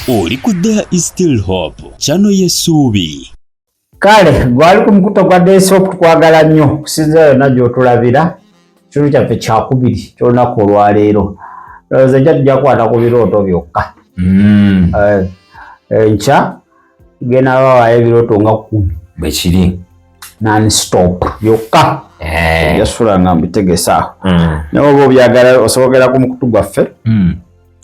Oli ku There is still hope, channel y'essuubi. Kale gwali ku mukuto gwa Desop, tukwagala nnyo okusinzira yonna gy'otulabira. Kitundu kyaffe kyakubiri ky'olunaku olwaleero. Ndowooza enkya tujja kukwata ku birooto byokka. Enkya tugenda bawaayo ebirooto nga 10. Bwe kiri. Non stop byokka. Ojja nga mbitegesa awo. Naye oba obyagala osobokera ku mukutu gwaffe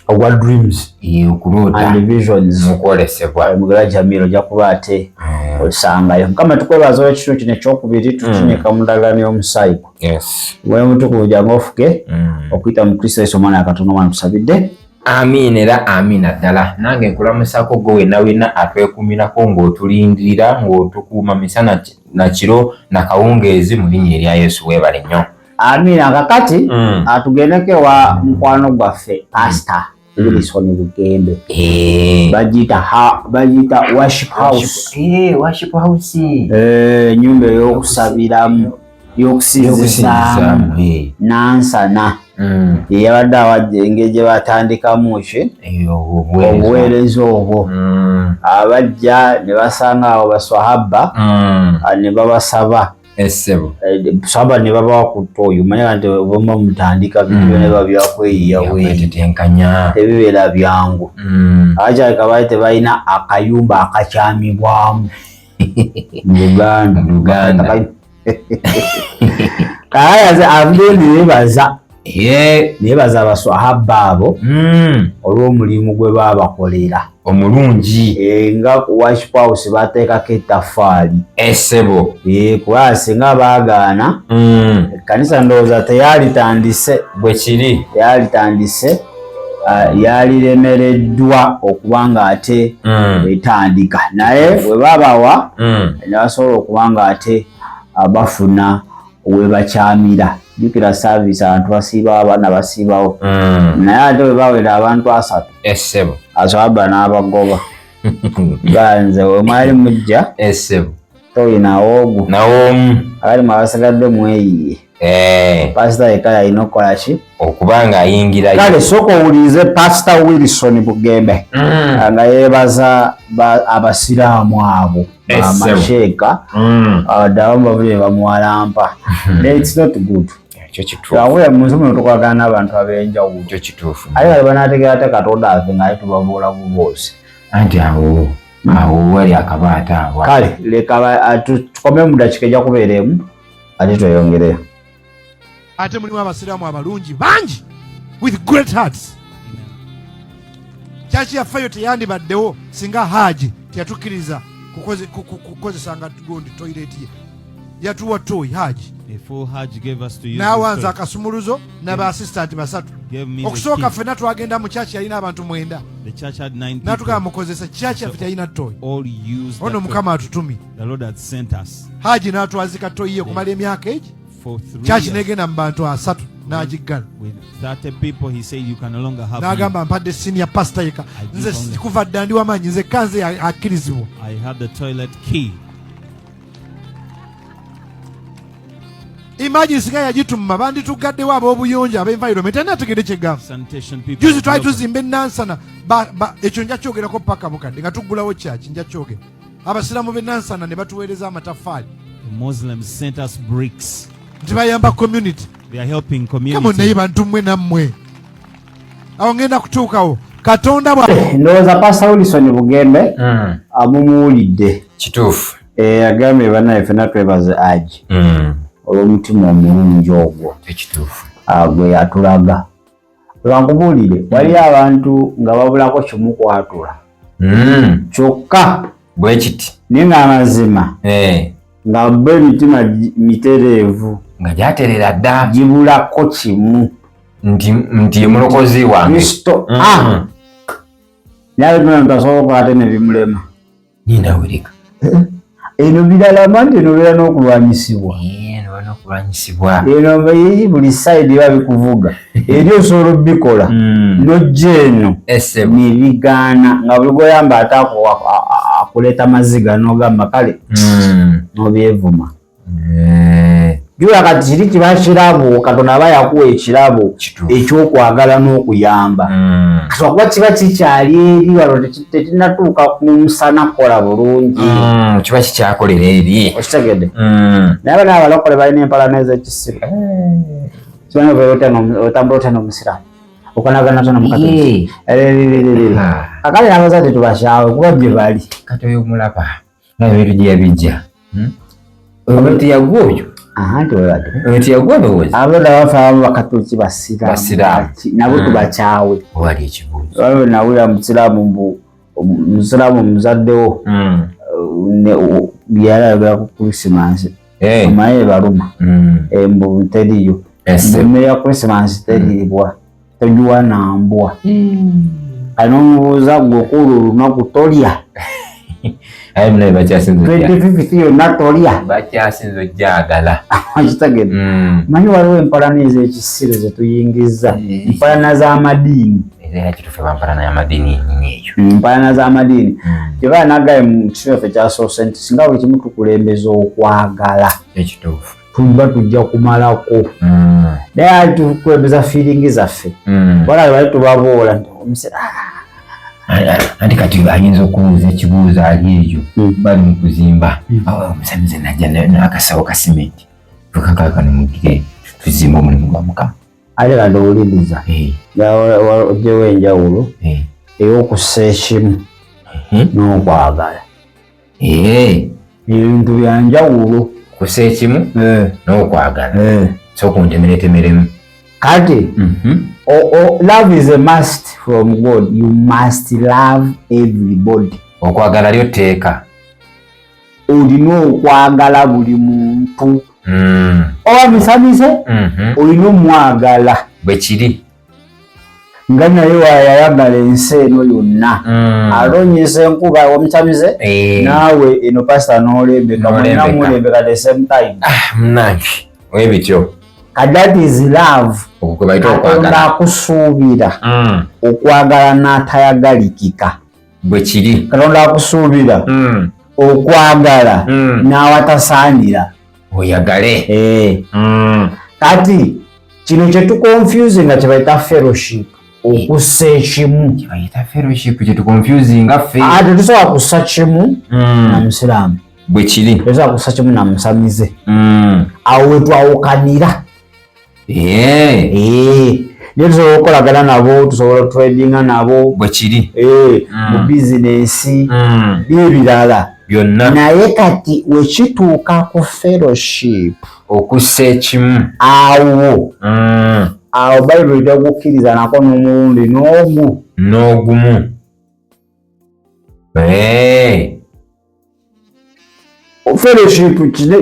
ogwa Dreams Okuloota and Visions mukwolesebwa. Mugala Jamil, ojja kuba ate osangayo. Mukama, tukwebaza olw'ekitundu kino ekyokubiri, tukinyika mu ndagaano y'omusaayi gwo. Omwoyo Mutukuvu, jangu ofuke okuyita mu Kristo Yesu, Omwana wa Katonda omwana, tusabidde. Amiina era amiina ddala. Nange nkulamusako gwe wenna wenna atwekuumirako ng'otulindirira, ng'otukuuma misana na kiro na kawungeezi, mu linnya erya Yesu. Weebale nnyo. Amiina. Kakati atugendeko ewa mukwano gwaffe Pastor Wilson Bugembe. Bagiyita Worship House. Worship House. Ennyumba ey'okusabiramu, y'okusinzizaamu, Nansana. Yabadde awadde engeri gye batandikamu ki obuweereza obwo. Abajja ne basanga abo baswahaba ne babasaba Essebo. Saba ne babawa ku toyi. Omanya nti bwemba mutandika bintu byonna biba byakweyiya bweyi. Kwetetenkanya. Tebibeera byangu. Abakyalika baali tebalina akayumba akakyamibwamu mu Luganda. Mu Luganda. Kaayaze avuddeyo neyebaza neyebaza abaswahaba abo olw'omulimu gwe baabakolera omulungi. Nga Worship House bateekako ettaffaali. Essebo. Kuba singa baagaana, ekkanisa ndowooza teyalitandise. Bwe kiri. Teyalitandise, yaliremereddwa okuba nga ate etandika, naye bwe babawa ne basobola okuba nga ate bafuna we bakyamira. Jjukira service abantu basiibawo, abaana basiibawo, naye ate bwe bawera abantu 30, Essebo. Aswaba n'abagoba ganze we mwali mujja. Essebo. Toyinawo ogwo. Nawoomu. Abali mu abasigadde mweyiye. Pasita yekka yalina okukola ki? Okuba nga ayingirayo. Kale sooka owulirize Pasita Wilson Bugembe nga yeebaza abasiraamu abo bamasheeka abadde abamu bavudde bamuwalampa. It's not good. Ekyo kituufu. Awuya mu nsi muno tukwagana n'abantu ab'enjawulo. Ekyo kituufu. Aye bali banaategeera ate Katonda ave nga ate tubabuula buboozi. Anti awo wali akabaata awo. Kale leka tukome mu dakiika ejja kubeera emu ate tweyongereyo. Ate mulimu abasiraamu abalungi bangi with great hearts. Kyaki yaffe teyandibaddewo singa Haji teyatukkiriza kukozesanga gundi toilet ye. Yatuwa toyi Haji n'awanza akasumuluzo n'aba assistant basatu. Okusooka ffenna twagenda mu kyaki yalina abantu 9, n'atugamba mukozesa. Kyaki yaffe teyalina toyi. Ono Mukama atutumye. Haji n'atwazika toyi ye okumala emyaka egi. Kyaki negenda mu bantu 30 n'agiggala n'agamba mpadde senior pastor yeka. Nze kuva dda ndi wamaanyi, nze kanze akkirizibwa. Imagine singa yagitumma, banditugaddewo ab'obuyonjo, ab'environment. Ani ategedde kyegamba? Juzi twali tuzimba enansana, ekyo nja kyogerako paka bukadde nga tuggulawo kyaki, nja kyogera. Abasiraamu b'enansana ne batuweereza amataffaali nti bayamba community. Come naye bantu mmwe nammwe awo ngenda kutuukawo Katonda bwa Ndowooza Pastor Wilson Bugembe amumuwulidde. Kituufu. Agambye bannaye ffenna twebaze Haji olw'omutima omulungi ogwo Ekituufu. Gwe yatulaga. Lwankubuulire, waliyo abantu nga babulako kimu kwatula kyokka. Bwe kiti. Naye ng'amazima nga bo emitima mitereevu. Nga gyaterera dda. Gibulako kimu. Nti ye mulokozi wange. Kristo. Ah! Naye muntu asobola okukola ate ne bimulema. Nina wereka. Eno birala nti eno obeera n'okulwanyisibwa. Eno n'okulwanyisibwa. Eno buli side biba bikuvuga, eri osobola obikola, nojja eno Essebo. nebigaana, nga buli gwoyamba ate akuleeta maziga, n'ogamba kale, n'obyevuma. Jula kati kiri kiba kirabo, Katonda aba yakuwa ekirabo ekyokwagala n'okuyamba. Kati wakuba kiba kikyali eri wano tekinnatuuka ku musana kukola bulungi. Kiba kikyakolera eri. Okitegedde? Naye abana abalokole balina empalana ez'ekisiru. Kimanyi otambula otya n'omusiraamu? Okanagana otya n'omukatoliki? Kakale n'abazadde tubakyawe kuba gye bali. Kati oyo omulaba nga ebintu gye yabijja. Oyo teyagwa oyo. Anti webadde. Oyo teyagwa ndowooza. Abaana bafe abamu bakatoliki basiraamu. Nabo tubakyawe. Wali ekibuuzo. Waliwo nawulira musiraamu mbu musiraamu muzaddewo. Yali ayogera ku Krisimansi. Omanyi baluma. Mbu teriyo. Emmere ya Krisimansi teriibwa. Togiwa na mbwa. Kati n'omubuuza gwe okulu olunaku tolya. Aye munaye bakyasinze ojja. 2050 yonna tolya. Bakyasinze ojjagala. Okitegedde. Manyi waliwo empalana ez'ekisiru ze tuyingizza. Empalana z'amadiini. Era kituufu bampalana y'amadiini yennyini eyo. Empalana z'amadiini. Kyeva nagaye mu kiseera ffe kyasoose nti singa buli kimu tukulembeza okwagala. Ekituufu. Tuba tujja kumalako. Naye ate tukulembeza feeling zaffe. Wala bali tubaboola nti omusera. Anti kati ayinza okubuuza ekibuuzo ali eyo bali mu kuzimba. Omusamize najja n'akasawo ka simenti. Tukakaakano mugire tuzimbe omulimu gwa Mukama. Ate kati owuliriza. Oggyewo enjawulo ey'okussa ekimu n'okwagala. Ebintu bya njawulo. Kussa ekimu n'okwagala. Sooka ontemeretemeremu. Kati love is a must from God. You must love everybody. Okwagala lyo tteeka. Olina okwagala buli muntu. Oba musamize, olina omwagala. Bwe kiri. Nga naye wayayagala ensi eno yonna. Alonyesa enkuba omusamize, naawe eno pasita n'olembeka, mwenna mulembeka at the same time. Munnange, webityo. That is love. Okwo kwe bayita okwagala. Katonda akusuubira okwagala n'atayagalikika. Bwe kiri. Katonda akusuubira okwagala n'awatasaanira. Oyagale. Kati kino kye tuconfusinga kye bayita fellowship. Okussa ekimu. Kye bayita fellowship kye tuconfusinga ffe. Tetusobola kussa kimu na musiraamu. Bwe kiri. Tetusobola kussa kimu na musamize. Awo we twawukanira. Naye tusobola okukolagana nabo, tusobola okutradinga nabo. Bwe kiri. Mu bizinensi n'ebirala. Byonna. Naye kati we kituuka ku fellowship. Okussa ekimu. Awo. Awo Bayibuli tekukkiriza nako n'omulundi n'ogu. N'ogumu. Fellowship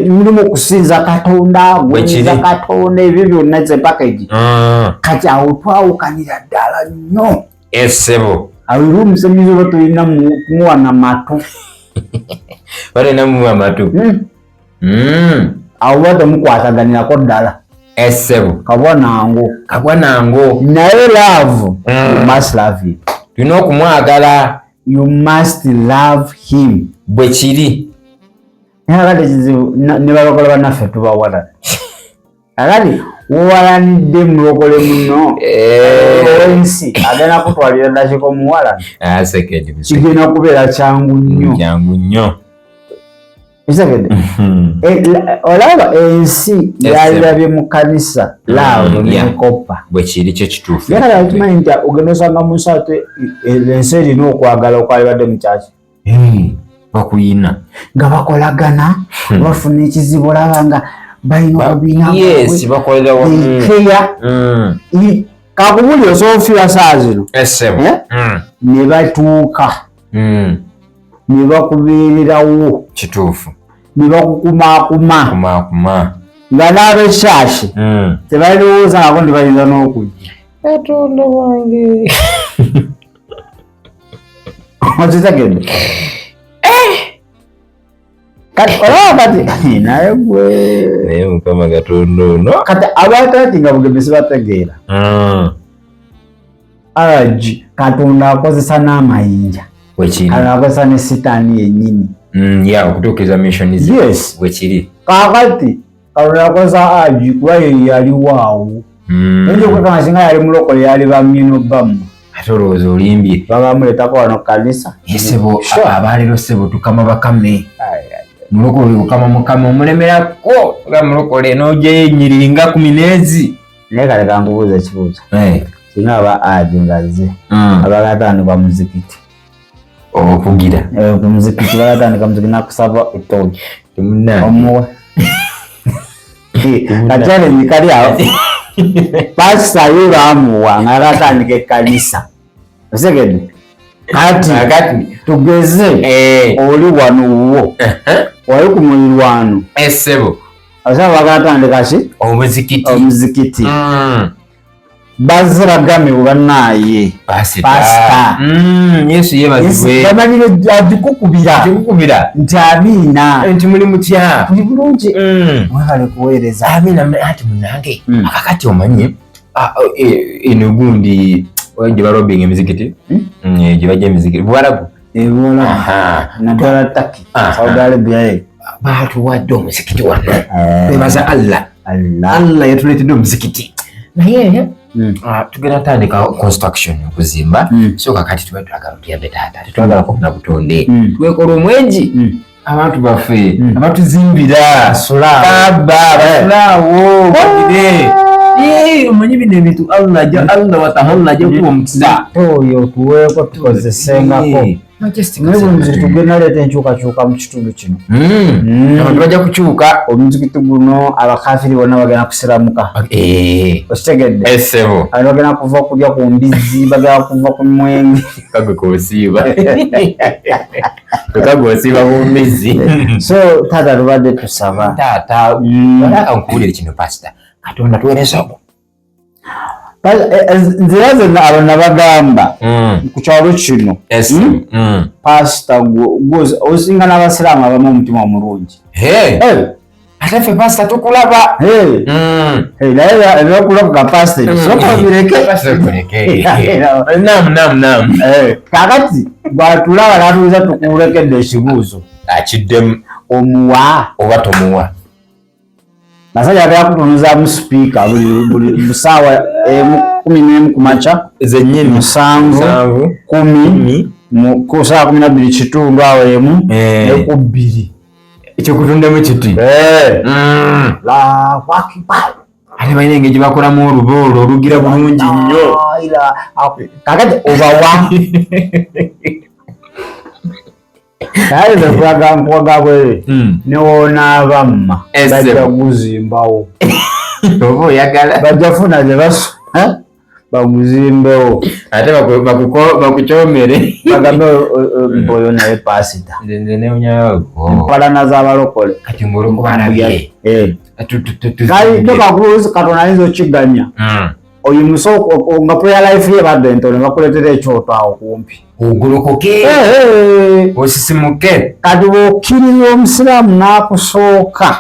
mulimu okusinza Katonda, gwenyiza Katonda, ebyo byonna ze package. Kati awo twawukanira ddala nnyo. Essebo. Awo era omusamize oba tolina kumuwa na matu. Balina muwa matu. Awo oba temukwataganirako ddala. Essebo. Kabwa nango. Kabwa nango. Naye love, you must love him. Tulina okumwagala. You must love him. Bwe kiri. Naye akati kizibu, ne balokole bannaffe tubawalana. Akati wowalanidde mulokole muno. Ensi agenda kutwalira ddakiika omuwalana. Kigenda kubeera kyangu nnyo. Kyangu nnyo. Okitegedde? Olaba ensi yalirabye mu kkanisa love n'ekoppa. Bwe kiri kyo kituufu. Naye kati okimanyi nti ogenda osanga mu nsi ate ensi erina okwagala okwalibadde mu kyaki. Bakuyina. Nga bakolagana, bafuna ekizibu olaba nga balina obubiina Yes, bakolera wamu. Care. Kakubuli osobola okufiira ssaawa zino. Ne batuuka. Ne bakubeererawo. Kituufu. Ne bakukumaakuma. Kumaakuma. Nga n'ab'ekyaki tebalowooza nako nti bayinza n'okujja. Katonda wange. Okitegedde? Kati olaba kati naye gwe. Naye Mukama Katonda ono. Kati abatati nga Bugembe sibategeera. Araj, Katonda akozesa n'amayinja. Bwe kiri. Katonda akozesa ne sitaani yennyini. Ya, okutuukiriza mission ze. Yes. Bwe kiri. Kaakati Katonda yakozesa Haji kuba ye yaliwo awo. Oyinza okwekanga singa yali mulokole yali bamyino bammwe. Ate olowooza olimbye. Baba bamuleetako wano ku kanisa. Ye ssebo, abaleero ssebo tukama bakame. Mulokole okama mukama omulemerako nga mulokole n'ogyayo ennyiriri nga kumi n'ezi. Naye kale kankubuuza ekibuuzo. Singa aba Haji ng'azze, aba atandika muzikiti. Okugira. Ku muzikiti bagatandika muzikiti nakusaba etoki. Omuwe. Kachallenge kali awo. Pasita ye baamuwa nga atandika ekkanisa. Otegedde? Kati tugeze oli wano wuwo. Wali ku mulirwano. Ssebo. Abasaba bagatandika ki? Omuzikiti. Omuzikiti. Bazze bagambe bannaaye. Pasita. Yesu yeebazibwe. Bamalire agikukubira. Agikukubira. Nti amiina. Nti muli mutya. Tuli bulungi. Mwebale kuweereza. Amiina ati munnange. Akakati omanyi eno gundi gye balobinga emizikiti. Gye bajja emizikiti. Buwarabu. Buwarabu. Naddala Turkey. Saudi Arabia. Baatuwadde omuzikiti wano. Twebaza Allah. Allah yatuleetedde omuzikiti. Naye tugenda tandika construction okuzimba. So kakati tuba twagala tuyambe taata, tetwagala kufuna butonde. Twekola omwengi abantu baffe abatuzimbira kaba basulaawo bagire. Omanyi bino ebintu Allah ajja Allah watahalla ajja kuwa omukisa. Oyo tuweeko tukozesengako. Naye buli muzikiti tugenda leeta enkyukakyuka mu kitundu kino. Abantu bajja kukyuka. Omuzikiti guno abakafiri bonna bagenda kusiramuka. Okitegedde? Ssebo. Abantu bagenda kuva kulya ku mbizzi, bagenda kuva ku mwenge. Kagwe k'osiiba. Kagwe osiiba ku mbizzi. So taata tubadde tusaba. Taata, balaka nkuwulire kino pasita. Katonda tuweereza ogwo. Nzira zonna abo nabagamba ku kyalo kino. Pasita osinga n'abasiraamu abamu omutima omulungi. Ate ffe pasita tukulaba. Naye ebyokulokoka pasita sooka obireke. Nam nam nam. Kaakati bw'atulaba n'atubuuza tukulekedde ekibuuzo. Akiddemu. Omuwa. Oba tomuwa. Basajja bagala kutunuzaamu sipiika buli ssaawa emu 11 ku makya. Zennyini. 7, 10, ku ssaawa 12 kitundu awo emu, ne ku 2. Ekyokutundamu kiti. Allahu Akbar. Ate balina engeri gye bakolamu oluba olwo olugira bulungi nnyo. Kaakati obawa. Naye nze nkulaga nkuwaga bwere. Ne woonaaba mma, bajja kuguzimbawo. Oba oyagala. Bajja funa gye baguzimbewo. Ate bakukyomere. Bagambe oyo naye pasita. Nze newunya. Empalana z'abalokole. Kati ng'olwokuba alabye. Kale Katonda ayinza okiganya. Oyo musoko nga prayer life ye badde ntono bakuleetera ekyoto awo kumpi. Ogolokoke. Osisimuke. Kati bw'okkiriza omusiraamu n'akusooka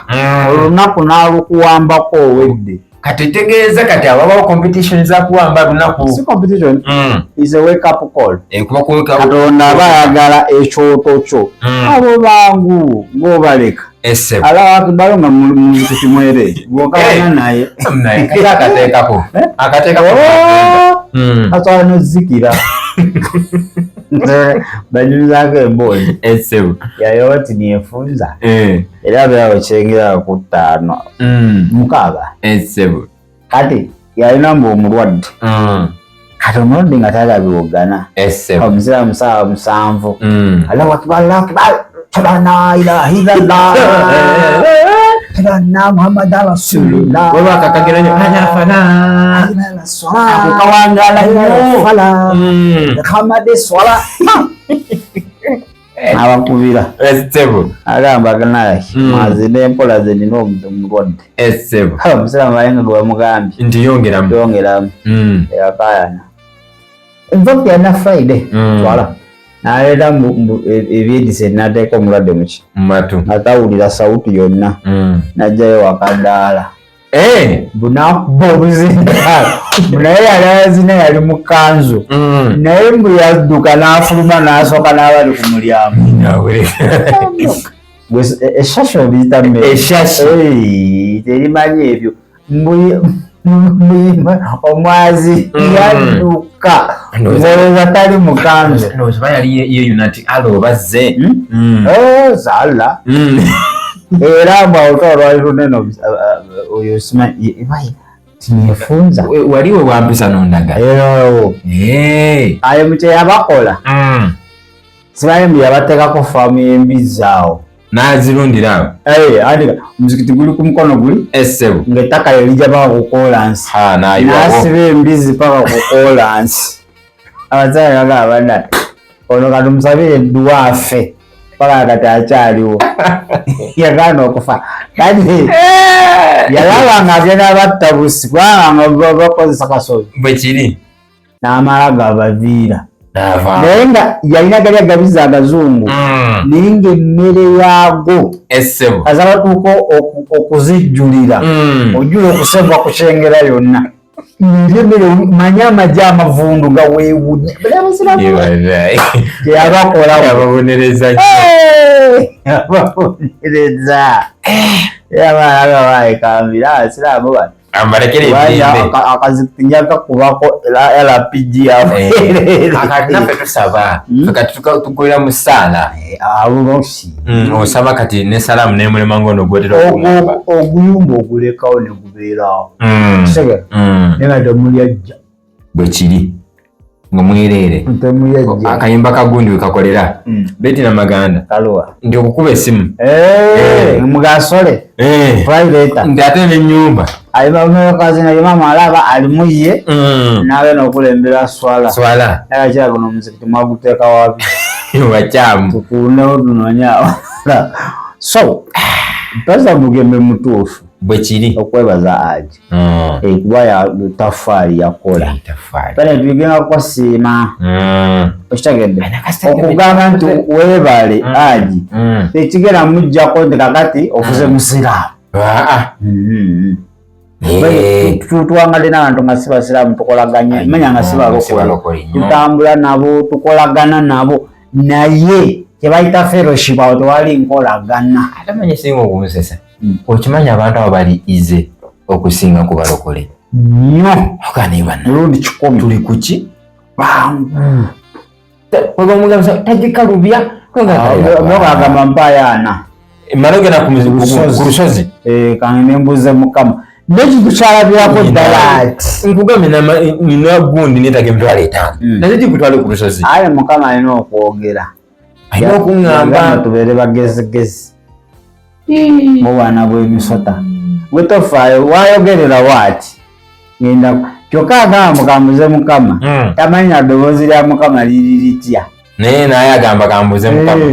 olunaku n'alukuwambako owedde. Kati tegeeza kati awabawo competition za kuwamba lunaku. Si competition. Is a wake up call. Kuba ku wake up. Katonda aba ayagala ekyoto kyo. Abo bangu ng'obaleka. Allahu Akbar nga muzikiti mwere. Bw'okabana naye. Naye kati akateekako. Akateekako. Asobola n'ozikira. Banyumizaako emboozi. Yayoba ti neefunza. Era abeera wekyengera ku 5. 6. Kati yalina mbu omulwadde. Kati omulwadde nga tayagala biwogana. Omusiraamu ssaawa 7. Allahu Akbar, Allahu Akbar. La ilaha illallah. Anna Muhammadan Rasulullah. Waba akakagira nnyo. Ala fala. Ala swala. Ako kawangaala nnyo. Fala. Muhammad swala. Abakubira. Agamba naye. Mazina empola ze nina omulwadde. Omusiraamu ayenga gwe bamugambye. Nti yongeramu. Yongeramu. Yakaayana. In fact, yalina Friday. Twala. N'aleeta ebyedise n'ateeka omulwadde mu ki? Mu matu. Nga tawulira sawuti yonna. N'ajjayo wakadaala. Mbu n'akuba obuzinga. Mbu naye yali azina yali mu kkanzu. Naye mbu yadduka n'afuluma n'asooka n'abali ku mulyango. Eshashi obiyita mmere? Eshashi. Terimanyi ebyo. Omwazi yadduka ngolooza tali mukanzu. Ndowooza yali yeyuna nti Allah obazze. Zalla. Era mbu olutalo lwali lunene, oyo simanyi tinefunza. Wali we wampisa nondaga. Ayo mukye yabakola. Simanyi mbu yabateekako faamu y'embizzi awo. N'azirundira awo. Andika omuzikiti guli ku mukono guli. Essebo. Ng'ettaka lye lijja paka ku koolansi. N'asiba embizzi paka ku koolansi. Abasajja bagamba banna ono katumusabire edduwa afe paka kati akyaliwo. Yagaana okufa. Kati yalaba nga agenda batta busi kubanga nga bakozesa kasozi. Bwe kiri. N'amala gabaviira. Naye nga yalina gali agabiza agazungu, naye ng'emmere yaago aza batuuka okuzijjulira, ojjula okuseva ku kyengera yonna. Emmere manye amagi amavundu gaweewunya. Teyabakola. Yababonereza. Yababonereza. Yabaala abasiraamu bano. Ambalekere emirembe. Akazikiti njakakubako LPG yaabwe. Akati naffe tusaba. Kati tukolera mu ssaala. Abo bosi. Osaba kati ne salaamu n'emulema ng'ono gw'otera okugamba. Oguyumba ogulekawo ne gubeerawo. Kisegera. Naye nga temulyajja. Bwe kiri. Nga mwereere. Temulyajja. Akayimba ka gundi we kakolera. Betty Namaganda. Kaluwa. Nti okukuba essimu. Mugasole. Private. Nti ate n'ennyumba. Ayiba naye maama alaba alimu ye. N'agenda okulembera swala. Swala. Naye akira guno omuzikiti mwaguteeka wabi. Wakyamu. Tukuunewo tunoonye awalala. So, Pastor Bugembe mutuufu. Bwe kiri. Okwebaza aje. Kuba taffaali yakola. Pale tugenda kusiima. Okitegedde? Okugamba nti weebale aji. Tekigenda muggyako nti kakati ofuze musiraamu. Tuwangadde n'abantu nga si basiraamu, tukolaganye. Manya nga si balokole. Tutambula nabo, tukolagana nabo. Naye kye bayita fellowship awo tewali nkolagana. Ate manya singa okumusesa. Okimanyi abantu abo bali ize okusinga ku balokole. Nnyo. Mulundi 100. Tuli ku ki? Bangu. Webamugamba tagikalubya. Agamba mpaayo ana. Mmala ogenda ku lusozi. Kange nembuuze Mukama. N'ekintu kyalabirako ddala ati. Nkugambye nina gundi neetaaga 50,000. Naye gikutwale ku lusozi. Aye Mukama alina okwogera. Alina okuŋŋamba. Tubeere bagezigezi. Mu bwana bw'emisota. Gwe tofaayo wayogerera waati. Ngenda kyokka agamba mukambuze Mukama. Tamanyi na ddoboozi lya Mukama liri litya. Naye agamba kambuze Mukama.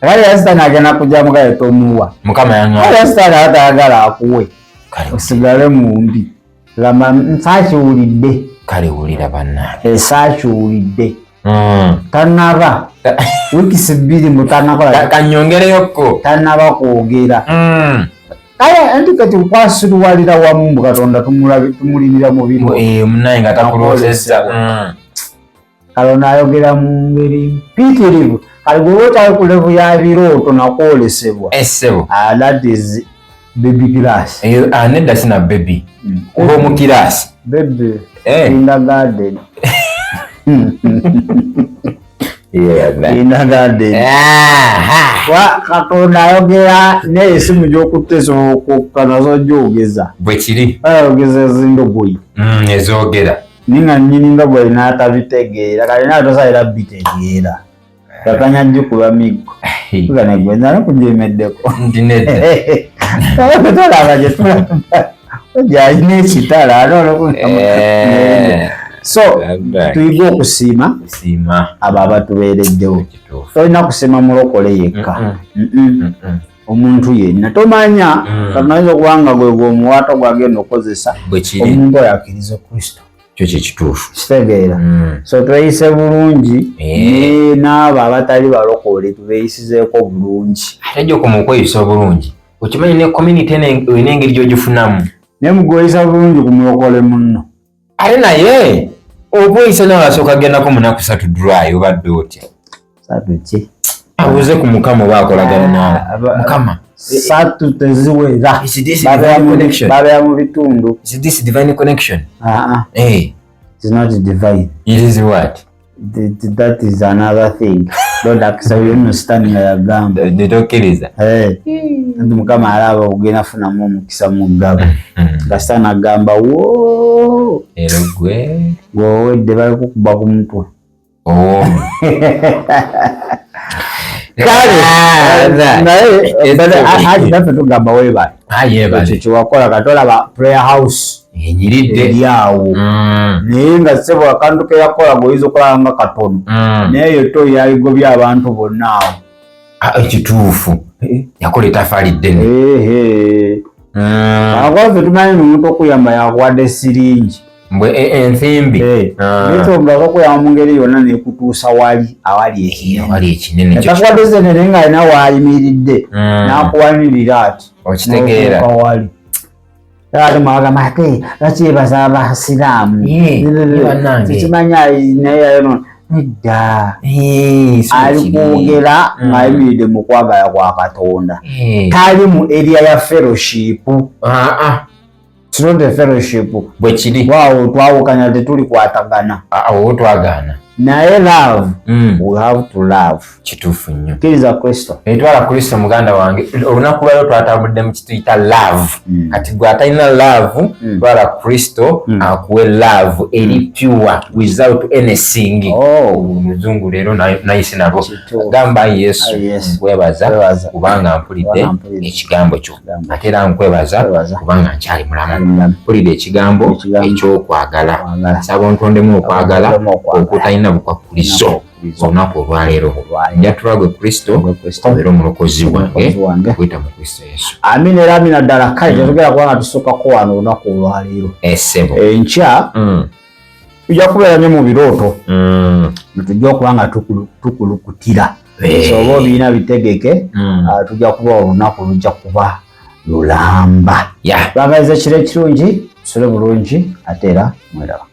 Kale ya Sitaani agenda kujja Mukama tomuwa. Mukama yaŋŋamba. Kale ya Sitaani atayagala akuwe. Osigale mu mbi. Gamba nsaakiwulidde. Kale wulira bannange. Esaakiwulidde. Tannaba. Wiikisi 2 mbu tannakola. Kanyongereyokko. Tannaba kwogera. Kale anti kati kwasiruwalira wamu mbu Katonda tumulimira mu biro. Munnaye nga takulowoozezza. Kale ono ayogera mu ngeri mpitirivu. Kale gwe okyali ku level ya birooto nakwolesebwa. Essebo. That is baby class. Nedda sina baby. Oba omu class. Baby. Kindergarten. Kindergarten. Wa Katonda ayogera n'essimu gy'okutte esobola okukka nazo gyogeza. Bwe kiri. Ayogeza ezindogoyi. Ezoogera. Ninga nnyini ndogoyi n'atabitegeera. Kale naye tosalira bitegeera. Kakanya gikuba miggo. Tugane gwe nali kujemeddeko. Nti nedda. Tolaba gye tulaba. Gy'alina ekitala ate olwokuba. So, tuyige okusiima abo abatubeereddewo. Tolina kusiima mulokole yekka. Omuntu yenna tomanya Katonda ayinza okuba nga gwe gw'omuwaatwa gw'agenda okukozesa omuntu oyo akkirize Kristo. Kyo kye kituufu. Kitegeera. So tweyise bulungi n'abo abatali balokole tubeeyisizeeko bulungi. Ate gy'okoma okweyisa obulungi okimanyi ne community olina engeri gy'ogifunamu. Naye mugweyisa bulungi ku mulokole munno. Ate naye okweyisa nawe asooka agendako mu nnaku 3 dry obadde otya? 3 ki? Abuuze ku Mukama oba akolagana naawe. Mukama. Satu teziwera. Is this divine connection? Babeera mu bitundu. Is this divine connection? Ah, ah. Eh. It's not divine. It is what? That is another thing. Lord akisa nno sitaani nga yagamba. Netokkiriza. Eh. Nti Mukama alaba ogenda funamu omukisa mu ggaba. Nga sitaani agamba woo. Era gwe. Gw'owedde bali kukuba ku mutwe. Owomu. Kale naye haji naffe tugamba weebale. Yeebale. Ekyo kyewakola kati olaba prayer house Enyiridde. eri awo. Naye nga ssebo akantu ke yakola gweoyinza okulaba nga katono. Naye eyo toyi yaligobye abantu bonna awo. Ekituufu. Yakola etafaali ddene. Ehe. Abakozi tumanyi omuntu okuyamba yakuwadde siringi. Mbwe ensimbi. Naye nga bakuyamba mu ngeri yonna nekutuusa wali awali ekinene. Awali ekinene. Takuwadde sente naye nga alina w'ayimiridde. N'akuwanirira ati. Okitegeera. N'otuuka wali. Ate mwagamba ate lwaki yeebaza Abasiraamu? Bannange. Sikimanyi naye nedda. Ali kwogera ng'ayimiridde mu kwagala kwa Katonda. Tali mu area ya fellowship. It's not a fellowship. Bwe kiri. Waawo twawukanya tetulikwatagana. Awo twagaana. Naye love, we have to love. Kituufu nnyo. Kkiriza Kristo. Etwala Kristo muganda wange. Olunaku lwaleero twatambudde mu kituyita love. Kati gwe atalina love, twala Kristo akuwe love eri pure without anything. Oluzungu leero nayise nalwo. Gamba Yesu, nkwebaza kubanga mpulidde ekigambo kyo. Ate era nkwebaza kubanga nkyali mulamu. Mpulidde ekigambo eky'okwagala. Nsaba ontondemu okwagala okutalina bukwakkulizo olunaku olwaleero. Njatula gwe Kristo obeere omulokozi wange okuyita mu Kristo Yesu. Amina era amina ddala. Kale tetugenda kubanga tusukkako wano olunaku olwaleero. Essebo. Enkya tujja kubeera nnyo mu birooto. Tujja okuba nga tukulukutira. So oba obiina bitegeke, tujja kuba olunaku lujja kuba lulamba. Twagaliza ekiro ekirungi, tusule bulungi ate era mweraba.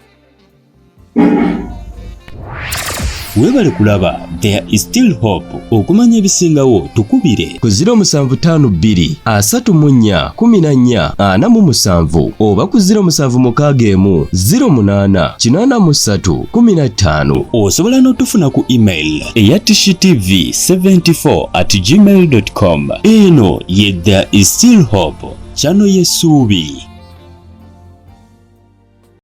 Weebale kulaba There is Still Hope. Okumanya ebisingawo tukubire ku 0752 34 14 47 oba ku 0761 08 83 15. Osobola n'otufuna ku email eya tishitv74@gmail.com. Eno ye There is Still Hope, channel y'essuubi.